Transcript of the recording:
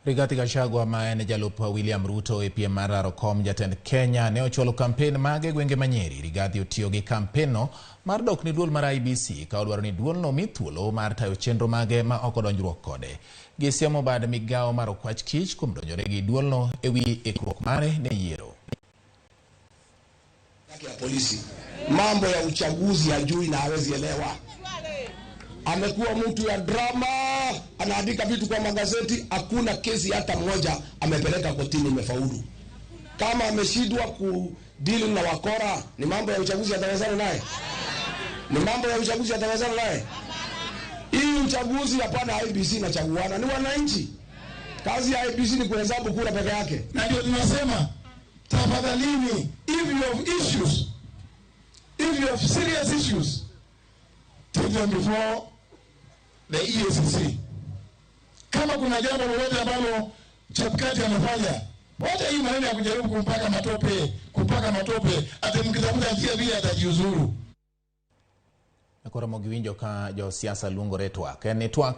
Rigathi Gachagua, ma en jalup William Ruto e piem mar raro kom jatend Kenya, ne ochwalo kampen mage e gwenge ma Nyeri. Rigathi otiyo gi kampen no mar dok ne duol mar IEBC ka odwaro ni duolno mi thuolo mar tayo chenro mage ma ok odonjruok kode. Gisiemo bad migawo mar okwach kich kuom donjore gi duolno e wi ikruok mare ne yiero. Ya polisi, mambo ya uchaguzi hajui na hawezi elewa. Amekuwa mtu ya drama, anaandika vitu kwa magazeti. Hakuna kesi hata moja amepeleka kotini imefaulu. Kama ameshindwa kudili na wakora, ni mambo ya uchaguzi atawezana naye? Ni mambo ya uchaguzi atawezana naye? Hii uchaguzi hapana, IEBC inachaguana, ni wananchi. Kazi ya IEBC ni kuhesabu kura peke yake. Na ndio tunasema tafadhalini, if you have issues, if you have serious issues, take them before the EACC. Kama kuna jambo lolote ambalo Chebukati amefanya, wacha hii maneno ya kujaribu kumpaka matope, kupaka matope, ati mkitafuta njia vile atajiuzuru. Koro mogiwinjo ka josiasa luongore twak. En ni twak.